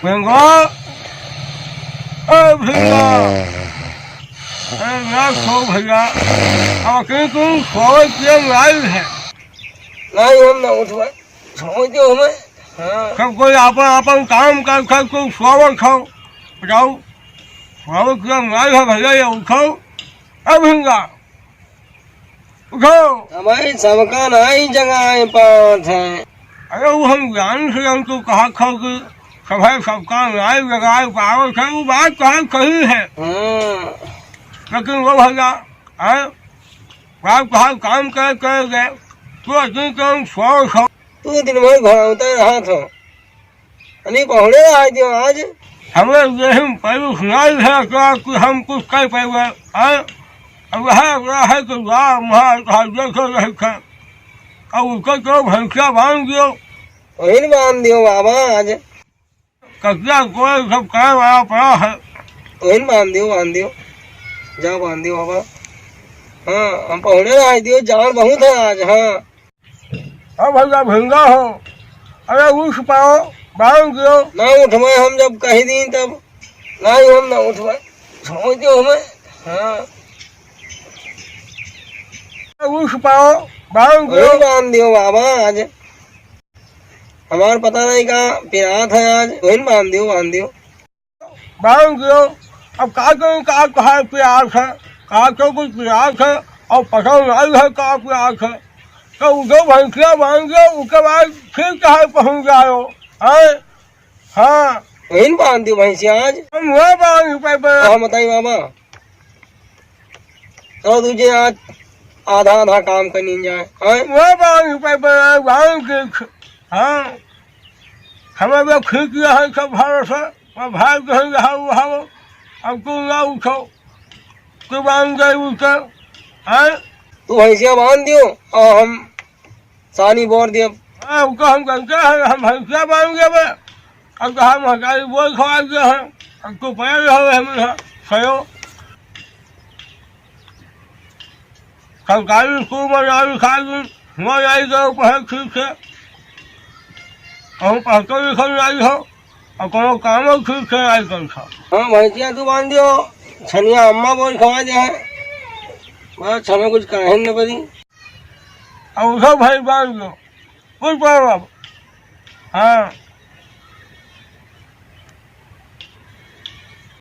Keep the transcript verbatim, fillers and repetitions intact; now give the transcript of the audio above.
भिंगा, ए भिंगा, ए ना खो भैया, अब कहीं तुम सोए के लाइल है। नहीं, हम ना उठबे, छोड़ दो हमें। हाँ। सब कोई आपन, आपन काम कर, कर तुम सोवत हो, बताओ, सोए के लाइल है भैया, ये उठो, ए भिंगा। उठो। हमारे सबका नाई जगह आए पावत है। अरे वो हम जान से हम तो कहा खो कि सभे सबका नाई जगह आए पावत है, वो बात कहा सही है। हाँ। लेकिन वो भैया, हैं? बाप कहा काम करे, करे गए, तो अतनी तो हम सौ, सौ। तू दिन भर घुरावता रहा था। अनी पहुड़े आए दियो आज। हमें यही पहलू सुनाई है क्या कि हम कुछ कर पाएंगे, हैं? अब है, अब है तो जा, वहाँ, वहाँ देखो, देखो। अब उसको तो भैंसिया बांध दियो। वही न बांध दियो बाबा आज। कचिया कोई सब करे वाला पड़ा है। वही न बांध दियो, बांध दियो। जाओ बांध दियो बाबा। हाँ, हम पहुड़े आए दियो, जान बहुत है आज, हाँ। अब भैया भिंगा हो, अरे उठ पाओ, बांध दो। ना उठबे हम जब कही दी तब, नहीं हम ना उठबे, छोड़ दो हमें। हाँ। अरे उठ पाओ, बांध दो। वही बांध दियो बाबा आज, हमार पता नहीं का पिरात है आज, वही बांध दियो, बांध दियो। बांध दियो। अब का करूँ, का कहा प्यास है, का तो कुछ प्यास है, और पता नहीं है का प्यास है। तो उधर भैंसिया बांध दियो, उसके बाद फिर कहाँ पहुँच जाओ, हैं? हाँ। वहीं बांध दियो भैंसिया आज। हम वह बांध पे, पे। हाँ, बताइए बाबा। तो तुझे आज आधा आधा काम करनी जाए, हैं? वह बांध पे, पे, बांध के, हाँ। हमें वो खींच लिया है सब भरोसा। और भाई कहीं रहा वो, अब तू ना उठो, तू बांध गए उठो, हैं? तू भैंसिया बांध दियो और हम सानी बोर दियो। हाँ, उनको हम कहते हैं, हम भैंसिया बांध देवे, अब तो हम हजारी बोर खवा दिए हैं, अब तू पहले रहो, हम यहाँ खयो। सरकारी स्कूल में नाम लिखा दी, हुआ जाई गए पढ़े ठीक से। कहूँ पढ़ते लिखल नाई हो, और कोनो कामो ठीक से नाई करता। हाँ, भैंसिया तू बांध दियो, छनिया अम्मा बोल खवा दे है। बस हमें कुछ कहे न पड़ी। अब उठो भाई बांध दो, कुछ पाओ अब। हाँ।